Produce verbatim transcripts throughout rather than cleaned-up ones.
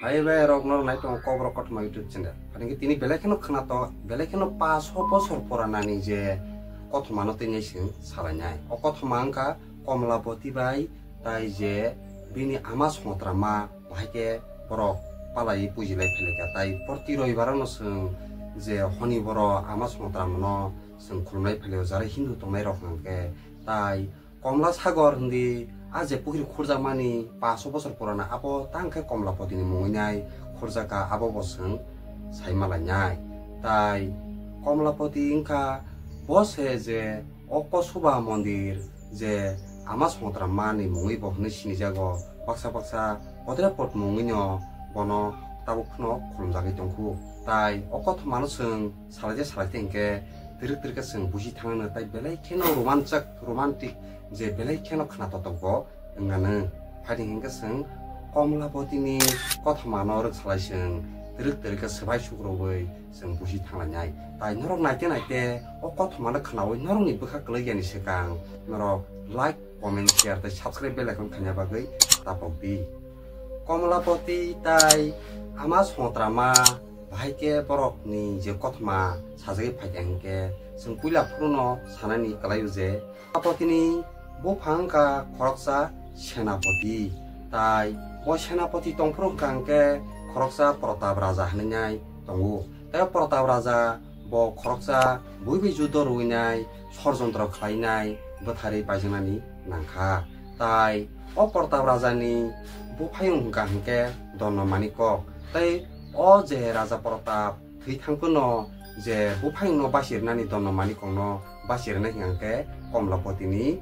Hai bai rok, norok nai tongo Kokborok Kothoma YouTube channel. Phani khe tini belai kheno khwnato, belai kheno paso bosor poranani je kothoma no tini chwng salainai. O kothoma wngkha Komlapoti bai tai je bini ama Songotrama, bahai khe borok palai pujilai phailai kha. Tai proti roibaro no chwng je honi boro ama Songotrama no chwng khulumlai phailai o, jara Hindu tongnai rok hwnkhe. Tai Komla Sagor hindi a je pukhri khurjakmani paso bosor purana, abo tang khe Komlapotini mungwi nai khurjak kha, abo bo chwng sai malainai. Tai Komlapoti wngkha bo se je o Kosuba mondir je ama Songotrama ni mungwi bo hwnwi sinijago, baksa baksa Bodrepot mungwi no bono tabuk phano khulumjagwi tongkhu. Tai o kothoma no chwng salaite salaite hinkhe twrwk twrwk khe chwng busi thangno, tai belai kheno romanchak, romantic, je belai kheno khwnatok bo wngano. Phai hinkhe chwng Komlapotini kothoma no rwk salai chwng twrwk twrwk khe swbai sukrubwi chwng busi thanglainai. Tai norok naite naite o kothoma no khwnawi norokni bwkha kwlwiyani swkang norok like, comment, share tei subscribe bell icon khaina bagwi tapok di. Komlapoti tai ama Songotrama, bahai khe borokni je kothoma sajagwi phaikha hinkhe chwng puila phuru no sanani kwlaio je Komlapotini bupha wngkha khoroksa Senapoti, tai bo Senapoti tongphuru wngkha hinkhe khoroksa Protap Raja hwnwi nai tongo. Tai o Protap Raja bo khoroksa buibai judo rwinai, sorjontro khlainai, bwtharwi paijaknani nangkha. Tai o Protap Rajani buphayung hwnkha hinkhe Dono Manikok. Tai o je Raja Protap thwi thangphano je buphayungno basi rwnani Dono Manikokno basi rwnai hwnkha hinkhe Komlapotini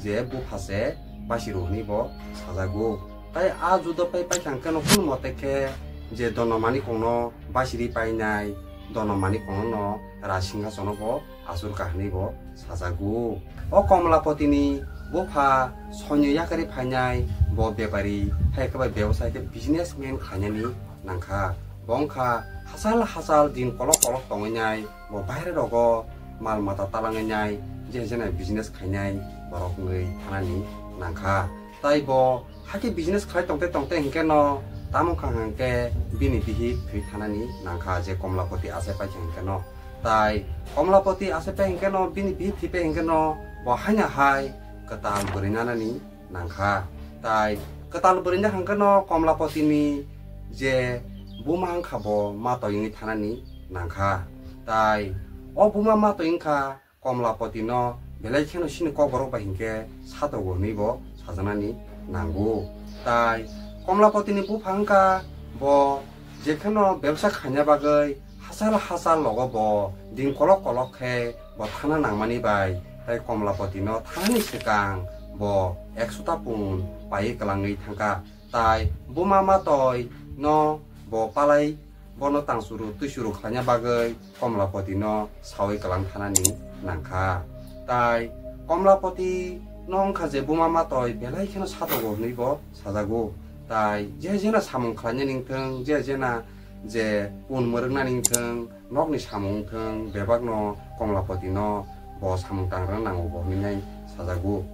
je bupha se basi rw hwnwi bo sajago. Tai a judo pai paikha hinkhe no kunu mote khe je Dono Manikokno basi rwi painai, Dono Manikokno no Raj Singhasono bo achurkha hwnwi bo sajago. O Komlapotini bupha soino yakarwi phainai, bo bepari hai khe bai bebosai khe businessman khlainani nangkha. Bo wngkha hachal hachal din kolok kolok tongwinai, bo baire rogo mal mata talangwinai, je jena business khainai borok wngwi thanani nangkha. Tai bo hakhe business khlai tongte tongte hinkhe no tamo wngkha hinkhe bini bihik thwi thanani nangkha, je Komlapoti achai paikha hinkhe no. Tai Komlapoti achai pai hinkhe no bini bihik thwi pai hinkhe no bo haino hai kwtal bwrwi nanani nangkha. Tai kwtal bwrwi na hinkhe no Komlapotini je buma wngkha bo matoi wngwi thanani nangkha. Tai o buma matoi wngkha Komlapotino belai kheno chini kokborok bai hinkhe satogo hwnwi bo sajaknani nango. Tai Komlapotini bupha wngkha bo je kheno bebsa khaina bagwi hachal hachal logo bo din kolok kolok khe bo thana nangmani bai, tai Komlapotino thanani swkang bo ekshota pun paiwi kwlangwi thangkha. Tai buma matoi no bo palai bono tangchuru twichuru khlaina bagwi Komlapotino sawi kwlang thanani nangkha. Tai Komlapotino wngkha je buma matoi belai kheno satogo hwnwi bo sajago. Tai je jena samung khlainani wngthwng, je jena je pun mwrwknani wngthwng, nokni samung wngthwng, bebakno Komlapotino bo samung tangrwna nango bo hwnwi nai sajago.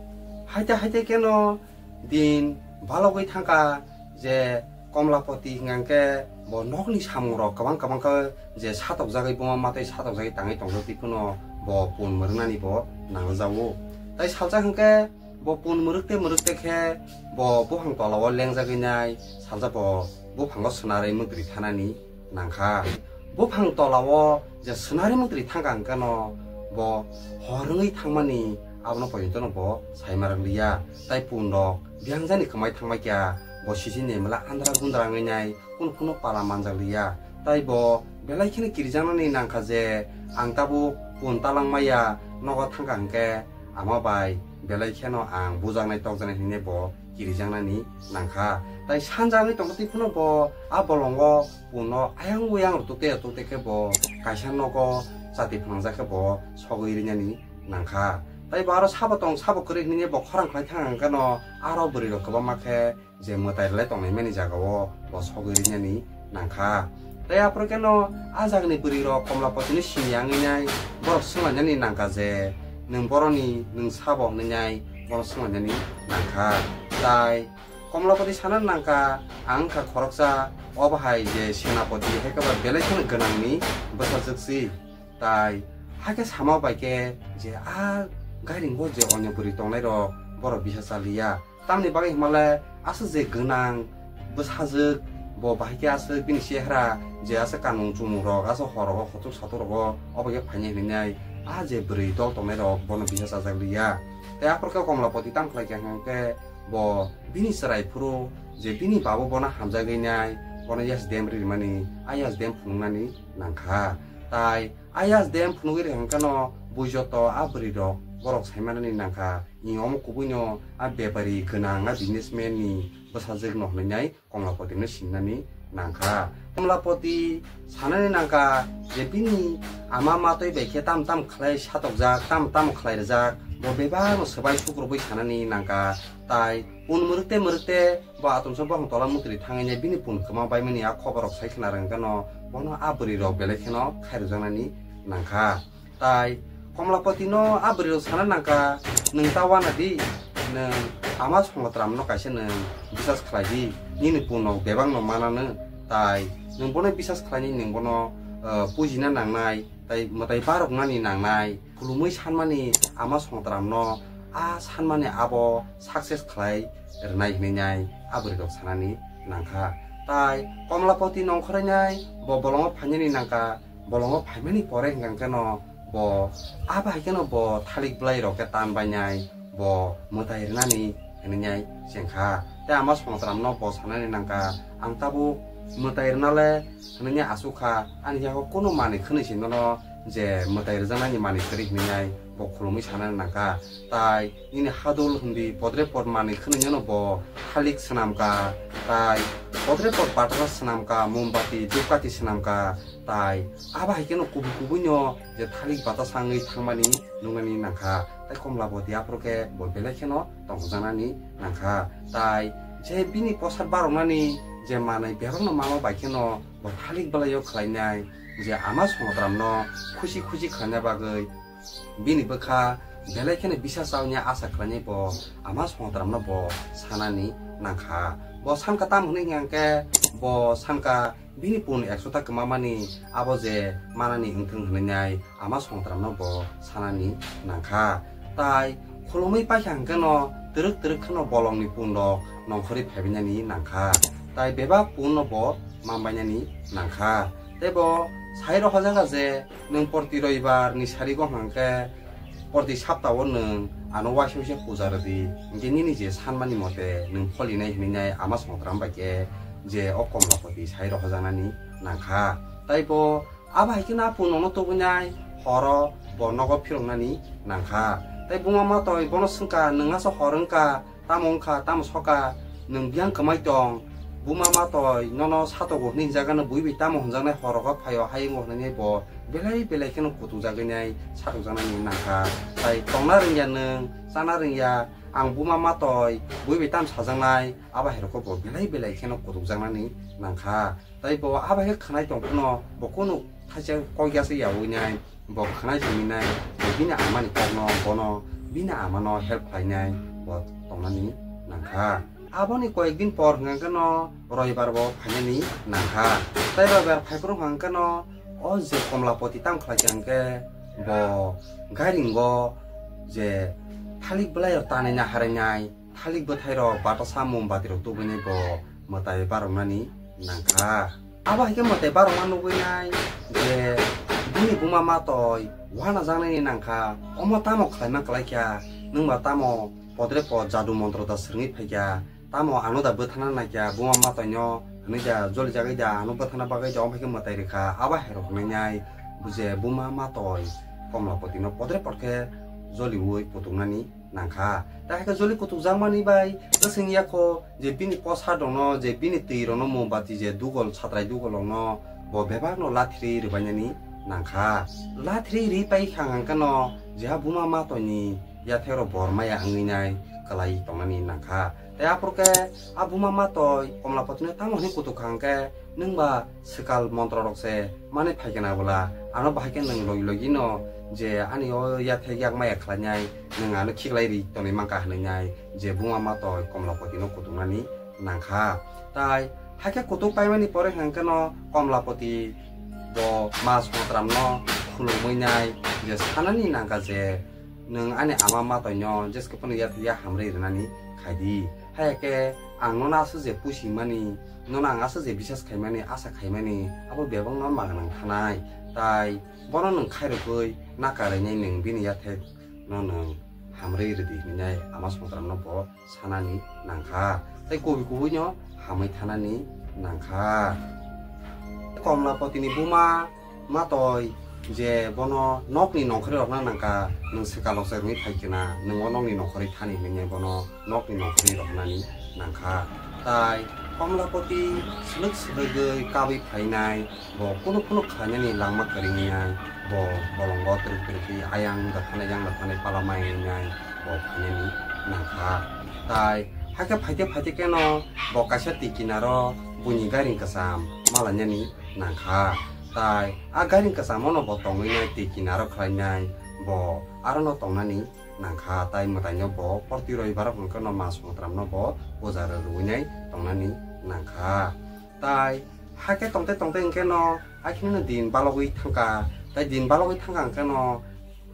Haite haite kheno din balogwi thangkha je Komlapoti hwnkha khe bo nokni samungrok kwbang kwbang khe je satokjagwi buma matwi satokjagwi tangwi tongjak twi phano bo pun mwrwngnani bo nangjago. Tai salsa hwnkhe bo pun mwrwkte mwrwkte khe bo buphang tolao lengjagwi nai salsa bo buphango swnarwi mwtri thanani nangkha. Buphang tolao je swnari mwtri thangkha hwnkhe no bo hor wngwi thangmani abono poito no bo saima rwliya. Tai pun rok biyang jani kwmai thangbai kha, bo sisini mela andra gundra wngwi nai, kunu kunu pala manjak liya. Tai bo belai kheno kirijaknani nangkha je ang tabuk pun talang maya nogo thangkha hwnkhe ama bai belai kheno ang bujaknai tokjaknai hinwi bo kirijaknani nangkha. Tai sanja wngwi tongkha twi phano bo a bolongo puno ayang uyang rw tukte rw tukte khe bo kaisa nogo chati phnangjak khe bo sogwi rinani nangkha. Tai bo aro sabo tong sabo kwrwi hinwi bo khorang khlai thang ang khe no aro bwrwi rok kwbangma khe je mwtai rwlai tongnai mani jaga o bo sogwi rinani nangkha. Tai aphuru khe no a jagani bwrwi rok Komlapotini simi wngwi nai borok swnglainani nangkha je nwng boroni nwng sabo hwnwi nai borok swnglainani nangkha. Tai Komlapati sana nangkha, ang wngkha khoroksa, obo hai je Senapati hai khe ba belai kheno gwnangni bwsajwk si. Tai hakhe sama bai khe je a gairingo je onyo bwrwi tongnai rok borok bisa chaliya. Tamni bagwi hwnmale aswk je gwnang bwsajwk bo bahai khe aswk bini chehra je aswk kanmung chumung rok aswk hor rogo hotuk satuk rogo obo khe phainai hinwi nai a je bwrwi dol tongnai rok bono bisa chajak liya. Tai aphuru khe Komlapati tamo khlai kha hwnkhe bo bini chwrai phuru je bini babu bono hamjagwi nai, bono yas dem ri rwmani, a yas dem phunuknani nangkha. Tai a yas dem phunugwi rwkha hwnkhe no bui joto a bwrwi rok borok saimanani nangkha, ni omo kubui no a bepari gwnang a businessman ni bwsajwk no hwnwi nai Komlapati no sinani nangkha. Komlapati sanani nangkha je bini ama matwi bai khe tam tam khlai satokjak, tam tam khlai rwjak, bo bebak no swbai sukrubui sanani nangkha. Tai pun mwrwk te mwrwk te bo atomsa bohong tola mutri thangwi nai bini pun kwma baimani a khobor rok sai khna rwngkhe no bono a bwrwi rok belai kheno khairokjaknani nangkha. Tai Komlapati no a bwrwi rok sana nangkha, "Nwng ta wana di, nwng ama Songotram no kaisa nwng bisas khlai di, nini pun rok bebak no mananw, tai nwng bono bisas khlaini nwng bono, eh, pujina nangnai, tai mwtai baroknani nangnai, khulumui sanmani ama Songotram no a sanmani abo success khlai rwnai," hinwi nai a bwrwi rok sanani nangkha. Tai Komlapati nongkhorwi nai bo bolongo phainani nangkha, bolongo phaimani pore hwnkha khe no bo abo hai khe no bo thalik bwlai rok khe tan bainai, bo mwtai rwnani hinwi nai chengkha. Tei ama Songotram no bo sanani nangkha, "Ang tabuk mwtai rwnale hinwi nai asuk kha, ani yago kunu manwi khwnwi se nono je mwtai rwjaknani manwi kwrwi," hinwi nai bo khulumui sanani nangkha. Tai nini hadul hwndi podre pod manwi khwnwi no bo thalik swnamkha, tai podre pod batasa swnamkha, mombati, dhupkati swnamkha, tai abo hai kheno kubui kubui no je thalik batasa wngwi thangmani nuknani nangkha. Tai Komlapati aphuru khe bo belai kheno tongjaknani nangkha. Tai je bini posat baroknani je manwi bebak no mama bai kheno bo thalik bwlai o khlainai je ama Songotram no khusi khusi khlaina bagwi bini bwkha belai kheno bisa chauni asa khlainai bo ama Songotram no bo sanani nangkha. Bo sankha tam hwnwi hwnkha khe bo sankha bini pun ekso ta kwmamani abo je manani wngthwng hwnwi nai ama Songotram no bo sanani nangkha. Tai khulumui paikha hwnkhe no twrwk twrwk kheno bolongni pun rok nongkhorwi phaibainani nangkha. Tai bebak pun no bo manbainani nangkha. Tei bo sai rohorjak je nwng porti roibar ni sarigo hwnkhe porti saptao nwng ano waisa waisa puja rwdi, hinkhe nini je sanmani mote nwng pholinai hinwi nai ama Songotram bai khe je o Komlapati sai rohorjaknani nangkha. Tai bo abo hai kheno a pun nono tubunai horo bo nogo phiroknani nangkha. Tai buma matwi bono swngkha, "Nwng asa hor wngkha, tamo wngkha, tamo soka, nwng biyang kwmai tong, buma matwi nono satogo," hwnwi hinjagano bui bai tamo hwnjaknai horogo phaio hayungo hwnwi bo belai belai kheno kutukjagwi nai satokjaknani nangkha. Tai tongna rwngya nwng, chana rwngya, ang buma matwi bui bai tam sajaknai, abo hai rokbo bo belai belai kheno kutukjaknani nangkha. Tai bo abo hai khe khwnai tong phano bo kunu thaisa kok yasa yaui nai, bo khwnai simi nai, bo bini amani kokno bono bini amano help khlainai bo tongnani nangkha. Aboni koyek din por hwnkha khe no roibar bo phainani nangkha. Tai roibar phaiphuru hwnkha khe no o je Komlapati tam khlai kha hwnkhe bo gairingo je thalik bwlai rok tanwi na harinai, thalik bwthai rok, batasa, mombati rok tubunai bo mwtai baroknani nangkha. Abo hai khe mwtai barokma nugwi nai je bini buma matwi wanajaknani nangkha. Omo tamo khlaima kwlai kha, nwng ba tamo podre pod jadu montro da swrwngwi phai kha, tamo ano da bwthana nai kha, buma matwino hwnwi da joli jagwi da ano bwthana bagwi da, omo hai khe mwtai rwkha. Abo hai rok hwnwi nai je buma matwi Komlapati no podre pod khe joliui kutuknani nangkha. Tai hai khe joli kutukjakmani bai bwswng ya kho je bini posa rokno, je bini twi rokno, mombati je dugol, satrai dugol rokno bo bebak no lathiri rwbainani nangkha. Lathiri ri pai kha hwnkhe no jeha buma matwi ni yathek rok bor maya wngwi nai kwlai tongnani nangkha. Tai aphuru khe a buma matwi Komlapati no tamo hwnwi kutuk kha hwnkhe, nwng ba swkal montro rok se manwi phai khe na bwla, ano bahai khe nwng logi logi no je ani o yathek yak maya khlainai, nwng ano khiklai ri tonwi mankha hwnwi nai je buma matwi Komlapati no kutuknani nangkha. Tai hakhe kutuk paimani pore hwnkhe no Komlapoti bo ma Songotramno khulumwi nai je sanani nangkha je, "Nwng ani ama matoino jeske phano yathaya hamrwi rwnani khaidi. Hayakhe ang nono aswk je pusimani, nono ang aswk je bisas khaimani, asa khaimani, abo bebakno magnang thanai. Tai bono nwng khairogwi nakarainai nwng bini yathekno nwng hamrwi rwdi," hwnwi ama Songotramno bo sanani nangkha. Tai kubui kubuino hamwi thanani nangkha. Komlapotini buma matoi je bono nokni nongkhorwi rokna nangkha, "Nwng swkang loksa wngwi phai khe na, nwng o nokni nongkhorwi thani," hwnwi bono nokni nongkhorwi roknani nangkha. Tai Komlapoti swlwk swlwgwi kabwi phainai, bo kunu kunu khlainani langma kwrwinai, bo bolongo twrwk twrwk khe ayang da thanai yang da thanai pala mai wngnai, bo phainani nangkha. Tai hakhe phaite phaite kheno bo kaisa twi kinaro buini gairing kwcham malainani nangkha. Tai a gairing kwcham ono bo tongwinai twi kinaro khlainai, bo arono tongnani nangkha. Tai mwtaino bo proti roibaro hwnkhe no ma Songotramno bo puja rwrwinai tongnani nangkha. Tai hakhe tongte tongte hwnkhe no akhino din balogwi thangkha. Tai din balogwi thangkha hwnkhe no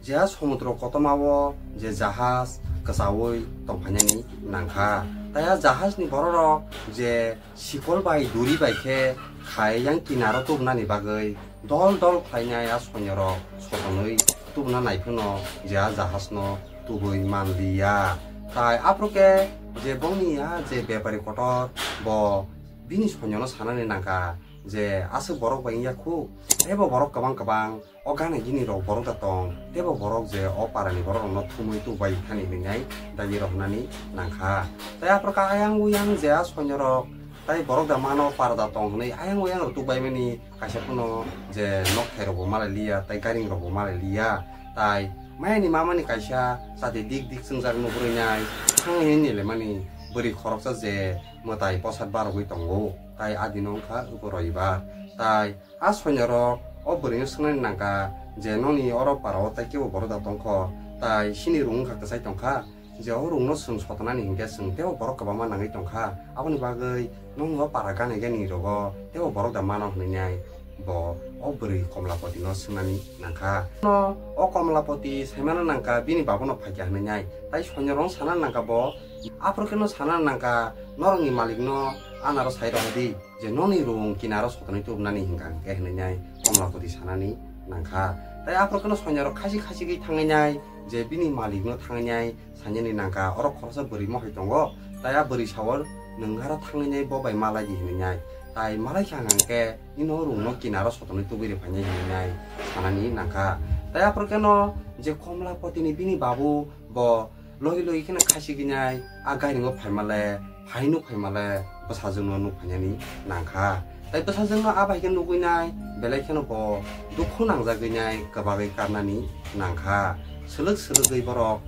je a somudro kotomao je jahaj kwchaui tongphainani nangkha. Tai a jahajni bororok je sikol bai duri bai khe khai yang kinaro tubunani bagwi dol dol khlainai a sonyorok sotonwi tubuna nai phano je a jahajno tubui manliya. Tai aphuru khe je bongni a je bepari kotor bo bini sonyorno sanani nangkha je, "Aswk borok bai wngya khu, teibo borok kwbang kwbang o gana gini rok borok da tong, teibo borok je o parani borok rokno thumwi tubai thani," hwnwi nai dagi rok hwnani nangkha. Tai aphuru khe ayang uyang je a sonyorok tai borok da mano para da tong hwnwi ayang uyang rok tubaimani kaisa phano je nokthai rok bo malai liya, tai gairing rok bo malai liya, tai mayani mamani kaisa chati dik dik chwngjak nugurwi nai thangwi nai lemani bwrwi khoroksa je mwtai posat barogwi tongo, tai adino wngkha ubo roibar. Tai a sonyorok o bwrwino swngnani nangkha je, "Noni oro parao tai kebo borok da tongkho, tai sini rung wngkha kwchai tongkha, je o rungno chwng sotonani hinkhe chwng teibo borok kwbangma nangwi tongkha, aboni bagwi noni o para gana gani rogo teibo borok da mano," hwnwi nai bo o bwrwi Komlapotino swngnani nangkha. No o Komlapoti saimano nangkha bini babuno phaikha hwnwi nai, tai sonyorokno sana nangkha bo, aphuru kheno sana nangkha, "Norokni malikno anaro sai rohordi je noni rung kinaro sotonwi tubunani hinkha hinkhe," hwnwi nai Komlapoti sanani nangkha. Tai aphuru kheno sonyorok khasi khasi gwi thangwi nai je bini malikno thangwi nai sanani nangkha, "Oro khoroksa bwrwi mohai tongo, tai a bwrwi sao, 'Nwng aro thangwi nai bo bai malai di,' hwnwi nai. Tai malai kha hwnkhe nini o rungno kinaro sotonwi tubui rw phainai," hwnwi nai sanani nangkha. Tai aphuru kheno je Komlapotini bini babu bo logi logi kheno khasi gwi nai a gairingo phaimale, phai nuk phaimale bwsajwkno nuk phainani nangkha. Tai bwsajwkno a bai khe nugwi nai belai kheno bo dukhu nangjagwi nai kwbagwi kapnani nangkha. Swlwk swlwgwi borok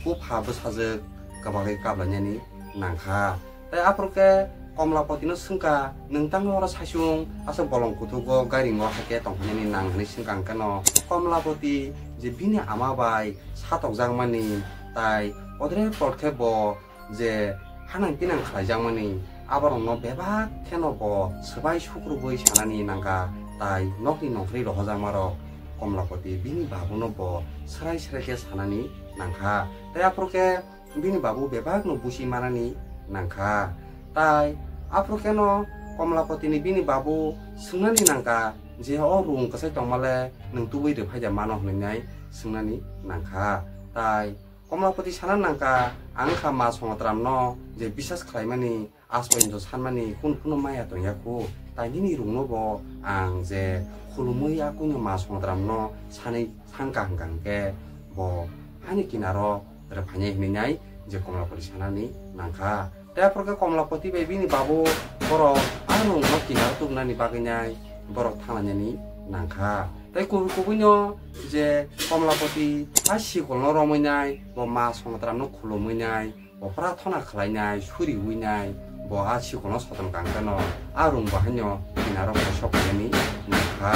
bupha bwsajwk kwbagwi kaplainani nangkha. Tai aphuru khe Komlapotino swngkha, "Nwng tangwi oro saichung aswk bolong kuthugo gairingo hakhe tongphainani nang?" hwnwi swngkha hwnkhe no Komlapoti je bini ama bai satokjakmani tai odre pot khe bo je hanang pinang khlaijakmani aborokno bebak kheno bo swbai sukrubwi sanani nangkha, tai nokni nongkhorwi rohojakmarok Komlapoti bini babuno bo swrai swrai khe sanani nangkha. Tai aphuru khe bini babu bebakno busi manani nangkha. Tai aphuru kheno Komlapotini bini babu swngnani nangkha je, "O rung kwchai tongmale nwng tubui rwphai da mano?" hwnwi nai swngnani nangkha. Tai Komlapoti sana nangkha, "Ang kha ma Songotramno je bisas khlaimani, aswk hinjo sanmani kunu kunu maya tongya khu. Tai nini rungno bo ang je khulumui a kuino ma Songotramno sanwi sankha hwnkha hwnkhe bo ani kinaro rwphainai," hwnwi nai je Komlapoti sanani nangkha. Tai aphuru khe Komlapoti bai bini babu borok a rungno kinaro tubunani bagwi nai borok thanglainani nangkha. Tai kubui kubuino je Komlapoti a sikolno romwi nai, bo ma Songotramno khulumui nai, bo prathona khlainai, suriui nai, bo a sikolno soton kangkhe no a rung bahaino kinaro bo sok khainani nangkha.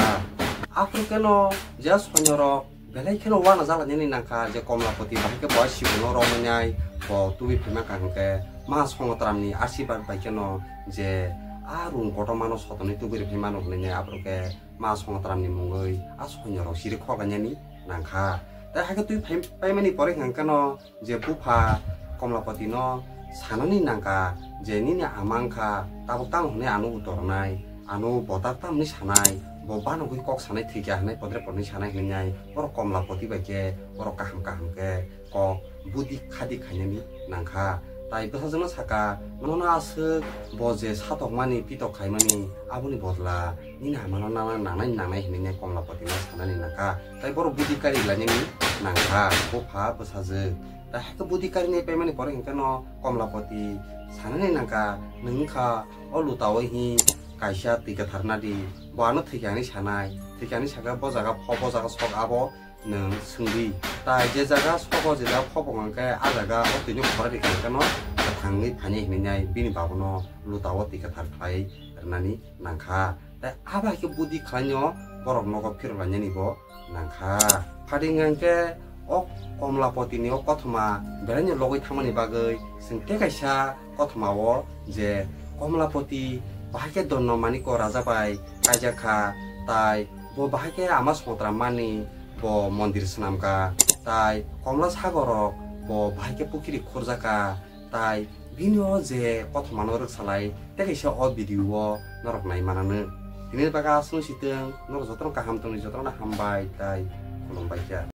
Aphuru khe no je sonyorok belai kheno uanajaklainani nangkha je Komlapoti bahai khe bo a sikolno romwi nai, bo tubui phaima kangkhe Ma Songotramni asirwad bai kheno je a rung kotormano sotonwi tubui rwphai mano hwnwi aphuru khe Ma Songotramni mungwi a soinyorok siri khok lainani nangkha. Tai hakhe twi phai-, paimani pore hwnkhe no je bupha Komlapotino sanani nangkha je nini ama wngkha tabuk tamo hwnwi ano utor rwnai, ano botar tamni sanai, bo banogwi kok sanai thwikha hwnwi podre podre sanai hwnwi nai borok Komlapoti bai khe borok kaham kaham khe kok budi khadi khainani nangkha. Tai bwsajwkno saka, nono aswk bo je satokmani pitok khaimani aboni bodla nini amano nana nangnai nangnai hwnwi nai Komlapotino sanani nangkha. Tai borok budi kari lainani nangkha bupha bwsajwk. Tai hakhe budi karinai paimani pore hwnkhe no Komlapoti sanani nangkha, nwng wngkha o lutao hi kaisa twi kwthar nadi, bo ano thwikha hwnwi sanai, thwikha hwnwi sakha bo jaga pho, bo jaga sok abo nwng swngdi. Tai je jaga sogo je jaga pho bo hwnkhe a jaga o twino khorari hwnkhe no kwthangwi phainai hwnwi nai bini babuno lutao twi kwthar khlai rwnani nangkha. Tai abo hai khe budi khlainw borok nogo phirok lainani bo nangkha. Phadi hwnkhe o Komlapotini o kothoma belaino logwi thangmani bagwi chwng tei kaisa kothoma o je Komlapoti bahai khe Donno Maniko raja bai kaijak kha, tai bo bahai khe ama Songotram mani bo mondir swnam kha, tai Komla Sagorrok bo bahai khe pukhiri khurjak kha, tai bini o je kothomano rwksalai tei kaisa o video o norok nai mananw. Tini bagwi aswk sitwng, norok jotono kaham tongwi jotono hambai tai khulumbai kha.